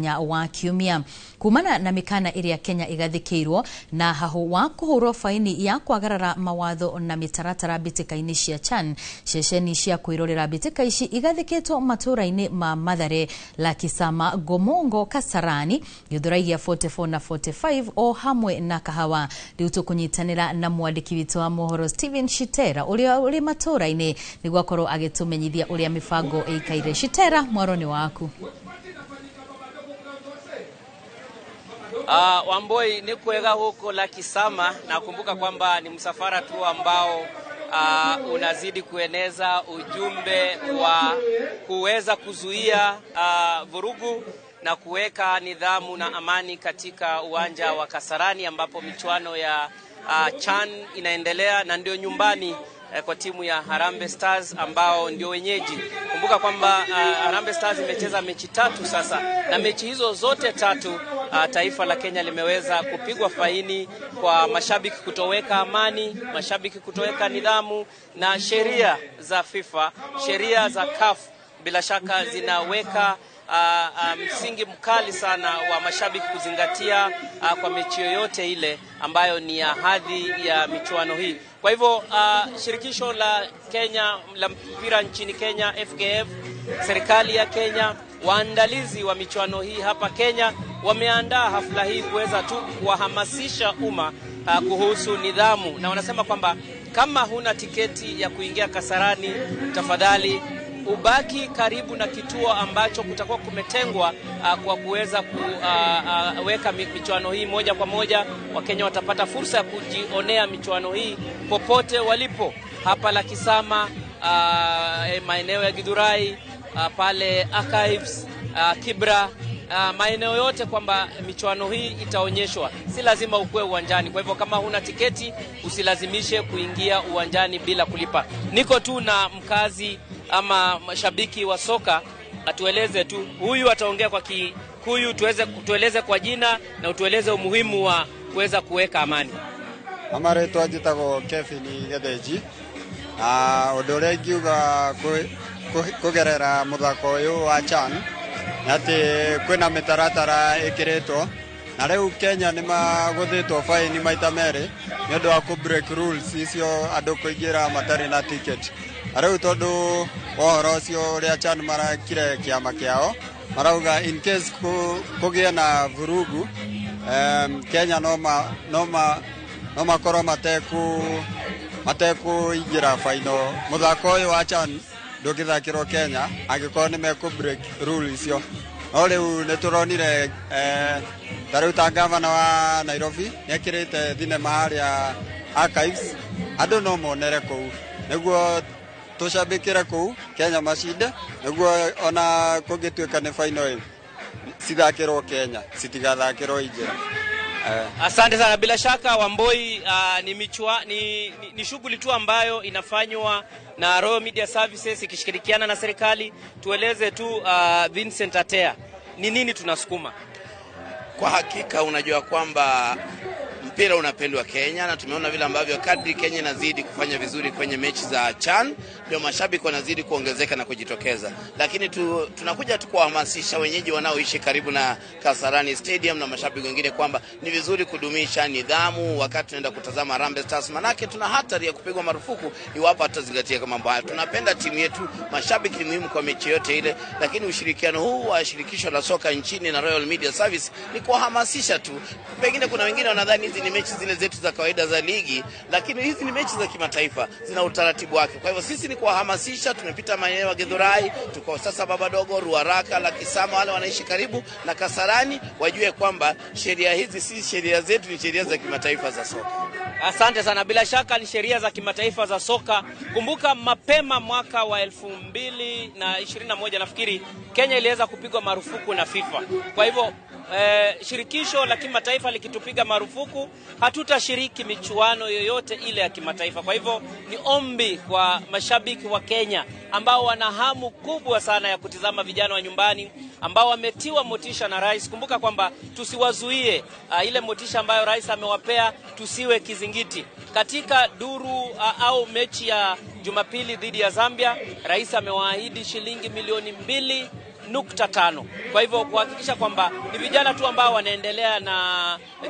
Wa kiumia kumana na mikana iria Kenya igathikirwo na hahu wa kuhurwo faini ya kwagarara mawatho na mitaratara mbĩtĩka-inĩ cia CHAN. Ceceni cia kwirorera mbĩtĩka ici igathikĩtwo matũra-inĩ ma Mathare, Lakisama, Ngomongo, Kasarani, Githurai 44 na 45 o hamwe na Kahawa. Rĩu tũkũnyitanĩra na mwandĩki witũ wa mohoro Steven Shitera ũrĩa ũrĩ matũra-inĩ nĩguo akorwo agĩtũmenyithia ũrĩa mĩbango ĩikaire. Shitera, mwaro nĩ waku. Wamboi, ni kwega huko Lakisama. Nakumbuka kwamba ni msafara tu ambao unazidi kueneza ujumbe wa kuweza kuzuia vurugu na kuweka nidhamu na amani katika uwanja wa Kasarani ambapo michuano ya CHAN inaendelea na ndio nyumbani kwa timu ya Harambee Stars ambao ndio wenyeji. Kumbuka kwamba Harambee Stars imecheza mechi tatu sasa, na mechi hizo zote tatu taifa la Kenya limeweza kupigwa faini kwa mashabiki kutoweka amani, mashabiki kutoweka nidhamu, na sheria za FIFA, sheria za CAF bila shaka zinaweka msingi mkali sana wa mashabiki kuzingatia kwa mechi yoyote ile ambayo ni ya hadhi ya michuano hii. Kwa hivyo shirikisho la Kenya la mpira nchini Kenya FKF, serikali ya Kenya, waandalizi wa michuano hii hapa Kenya wameandaa hafla hii kuweza tu kuwahamasisha umma kuhusu nidhamu, na wanasema kwamba kama huna tiketi ya kuingia Kasarani, tafadhali ubaki karibu na kituo ambacho kutakuwa kumetengwa kwa kuweza kuweka michuano hii moja kwa moja. Wakenya watapata fursa ya kujionea michuano hii popote walipo hapa Lakisama, maeneo ya Githurai, pale Archives, Kibra, maeneo yote kwamba michuano hii itaonyeshwa. Si lazima ukue uwanjani. Kwa hivyo kama huna tiketi usilazimishe kuingia uwanjani bila kulipa. Niko tu na mkazi ama mashabiki wa soka, atueleze tu. Huyu ataongea kwa Kikuyu, tueleze kwa jina na utueleze umuhimu wa kuweza kuweka amani. Amaretwa njĩtagwo Kevin Gĩthĩnji, na ũndũ ũrĩa ingiuga kũgerera mũthako ũyũ wa CHAN nĩ atĩ kwĩna mĩtaratara ĩkĩrĩtwo, na rĩu Kenya nĩ magũthĩtwo faini maita merĩ nĩ ũndũ wa kũ break rules icio andũ kũingĩra matarĩ na ticket. Na rĩu tondũ wa ũhoro ũcio ũrĩa CHAN marakire kĩama kĩao, marauga in case kũgĩe na vurugu, Kenya no makorwo matekũingĩra final. Mũthako ũyũ wa CHAN ndũngĩthakĩrwo Kenya angĩkorwo nĩ mekũ break rule icio. No rĩu nĩ tũronire ta rĩu ta gavana wa Nairobi nĩekĩrĩte thinema harĩa Archives, andũ no monere kũu nĩguo tũcambĩkĩre kũu Kenya macinde, nĩguo ona kũngĩtuĩka nĩ final cithakĩrwo Kenya citigathakĩrwo nje. Asante sana. Bila shaka Wamboi, ni shughuli tu ambayo inafanywa na Royal Media Services ikishirikiana na serikali. Tueleze tu Vincent Atea, ni nini tunasukuma? Kwa hakika unajua kwamba mpira unapendwa Kenya, na tumeona vile ambavyo kadri Kenya inazidi kufanya vizuri kwenye mechi za CHAN ndio mashabiki wanazidi kuongezeka na kujitokeza. Lakini tunakuja tu kuhamasisha wenyeji wanaoishi karibu na Kasarani Stadium na mashabiki wengine kwamba ni vizuri kudumisha nidhamu wakati tunaenda kutazama Harambee Stars, manake tuna hatari ya kupigwa marufuku iwapo hatutazingatia mambo haya. Tunapenda timu yetu, mashabiki ni muhimu kwa mechi yote ile, lakini ushirikiano huu wa shirikisho la soka nchini na Royal Media Service ni kuhamasisha tu. Pengine kuna wengine wanadhani hizi ni mechi zile zetu za kawaida za ligi, lakini hizi ni mechi za kimataifa, zina utaratibu wake. Kwa hivyo sisi ni kuwahamasisha. Tumepita maeneo ya Githurai, tuko sasa Babadogo, Ruaraka, Lakisama, wale wanaishi karibu na Kasarani wajue kwamba sheria hizi si sheria zetu, ni sheria za kimataifa za soka. Asante sana. Bila shaka ni sheria za kimataifa za soka. Kumbuka mapema mwaka wa 2021 nafikiri Kenya iliweza kupigwa marufuku na FIFA. Kwa hivyo shirikisho la kimataifa likitupiga marufuku hatutashiriki michuano yoyote ile ya kimataifa. Kwa hivyo ni ombi kwa mashabiki wa Kenya ambao wana hamu kubwa sana ya kutizama vijana wa nyumbani ambao wametiwa motisha na rais. Kumbuka kwamba tusiwazuie ile motisha ambayo rais amewapea, tusiwe kizingiti. Katika duru au mechi ya Jumapili dhidi ya Zambia, rais amewaahidi shilingi milioni 2 5.5. Kwa hivyo kuhakikisha kwamba ni vijana tu ambao wanaendelea na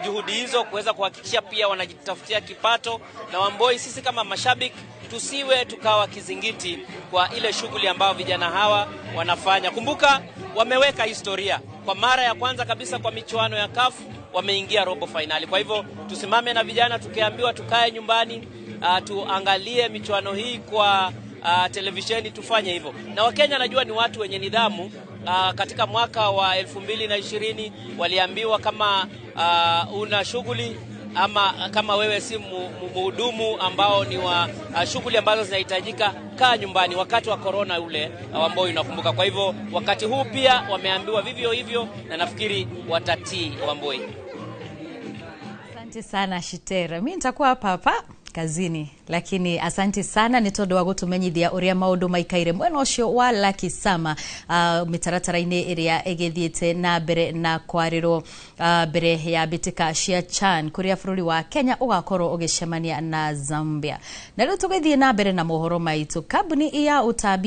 juhudi hizo kuweza kuhakikisha pia wanajitafutia kipato. Na Wamboi, sisi kama mashabiki tusiwe tukawa kizingiti kwa ile shughuli ambayo vijana hawa wanafanya. Kumbuka wameweka historia kwa mara ya kwanza kabisa kwa michuano ya CAF wameingia robo fainali. Kwa hivyo tusimame na vijana, tukiambiwa tukae nyumbani, tuangalie michuano hii kwa televisheni, tufanye hivyo. Na Wakenya najua ni watu wenye nidhamu. Katika mwaka wa 2020 waliambiwa kama una shughuli ama kama wewe si mhudumu ambao ni wa shughuli ambazo zinahitajika, kaa nyumbani wakati wa corona ule ambao unakumbuka. Kwa hivyo wakati huu pia wameambiwa vivyo hivyo, na nafikiri watatii, Wamboi. Asante sana Shitera, mi nitakuwa hapa hapa kazini, lakini asante sana nĩ tondũ wa gũtũmenyithia ũrĩa maũndũ maikaire mwena ũcio wa Lucky Summer, mĩtaratara-inĩ ĩrĩa ĩgĩthiĩte na mbere na kwarĩrwo mbere ya mbĩtĩka cia CHAN kũrĩa bũrũri wa Kenya ũgakorwo ũgĩcemania na Zambia. Na rĩu tũgĩthiĩ na mbere na mohoro maitũ, kambuni ya ũtambi